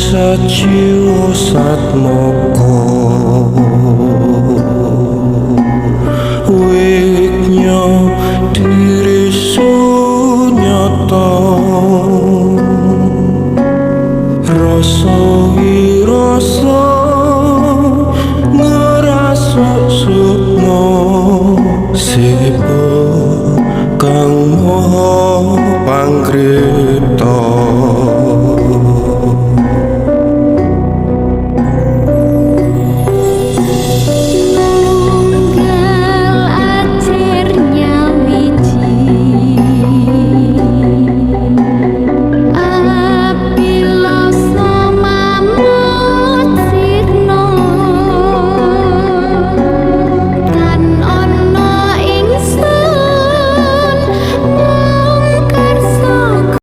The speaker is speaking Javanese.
Sajiwa satmaka wignya diri sunyata rasa wirasa ngrasuk sukma sepo kang maha pangripta.